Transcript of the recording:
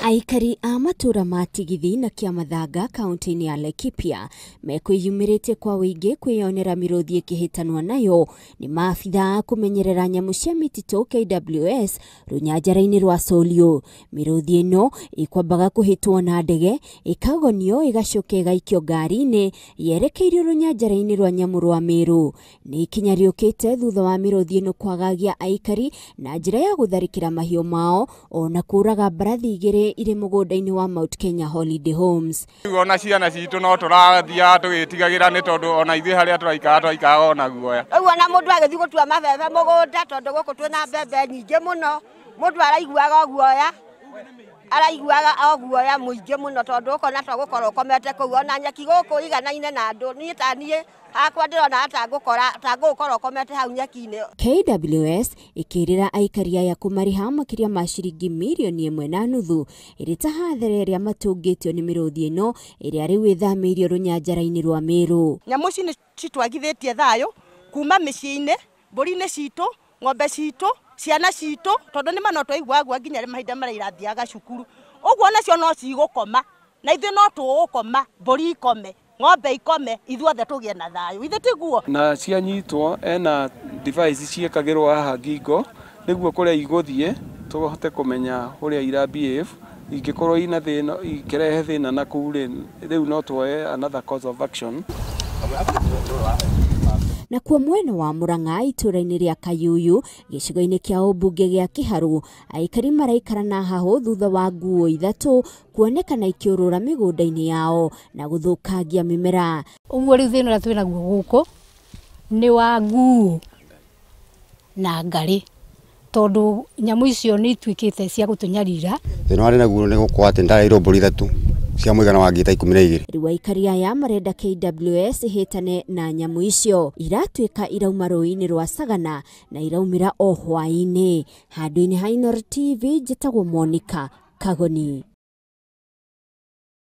Aikari a matũra ma Tigithi na Kĩamathanga kaunti-inĩ ya Laikipia mekwĩyumĩrĩtie kwa wĩingĩ kwĩyonera mĩrũthi ĩkĩhĩtanwo nayo nĩ maabithaa kũmenyerera nyamũ cia mĩtitũ KWS rũnyanjara-inĩ rwa Solio. Mĩrũthi ĩno ĩkwambaga kũhĩtwo na ndege ĩkagonio ĩgacoka ĩgaikio ngari-inĩ yerekeirio rũnyanjara-inĩ rwa nyamũ rwa Meru. Nĩ ikinya rĩũkĩte thutha wa mĩrũthi ĩno kwagagia aikari na njĩra ya gũtharĩkĩra mahiũ mao ona kũraga mbarathi igĩrĩ irĩ mũgũnda-inĩ wa Mount Kenya Holiday Homes. Ona ciana citũ no tũrathiaga tũgĩtigagĩra nĩ tondũ ona ithuĩ harĩa tũraikara tũraikaraga ona guoya. Rĩu ona mũndũ agĩthiĩ gũtua mabebe mũgũnda tondũ gũkũ twĩna mbembe nyingĩ mũno, mũndũ araiguaga o guoya, araiguaga o guoya mũingĩ mũno tondũ ũkona ta ũgũkorwo ũkomete kũu ona nyeki gũkũ iganaine na andũ. Niĩ ta niĩ hakwa ndĩrona ta ngũgũkorwo ũkomete hau nyeki-inĩ. KWS ĩkĩrĩra aikari aya kũmarĩha makĩria ma ciringi mirioni 1.5 ĩrĩ ta hathara ĩrĩa matũngĩtio nĩ mĩrũthi ĩno ĩrĩa rĩu ĩthamĩirio rũnyanjara-inĩ rwa Meru. Nyamũ ici nĩ citwagithĩtie thayũ kuma mĩciĩ-inĩ, mbũri-inĩ citũ, ng'ombe citũ, ciana citũ, tondũ nĩ ma no twaiguaga nginya mahinda marĩa irathiaga cukuru. Ũguo nacio no cigũkoma na ithuĩ no tũgũkoma, mbũri ikome, ng'ombe ikome, ithuothe tũgĩe na thayũ. Ithuĩ tiguo. Na cianyitwo ena device ciĩkagĩrwo haha ngingo nĩguo kũrĩa igũthiĩ tũhote kũmenya ũrĩa ira behave. Ingĩkorwo ina thĩna, ikĩrehe thĩna na kũu rĩ, rĩu no tuoe another course of action. Nakuo mwena wa Murang'a itũra-inĩ rĩa Kayuyu gĩcigo-inĩ kĩa ũmbunge gĩa Kĩharũ aikari maraikara na hahũ thutha wa nguo ithatũ kuonekana ikĩũrũra mĩgũnda-inĩ yao na gũthũkangia mĩmera. Ũguo rĩu thĩna ũrĩa twĩnaguo gũkũ nĩ wa nguo na ngarĩ tondũ nyamũ icio nĩ ituĩkĩte cia gũtũnyarira. Thĩna warĩ naguo nĩ gũkorwo atĩ ndareirwo mbũri ithatũ cia mũigana wa ngiri 12. Rĩu aikari aya marenda KWS ĩhĩtane na nyamũ icio iratuĩka irauma rũĩ-inĩ rwa Sagana na iraumĩra o hwaĩ-inĩ. Handũ-inĩ ha Inooro TV njĩtagwo Monica Kagoni.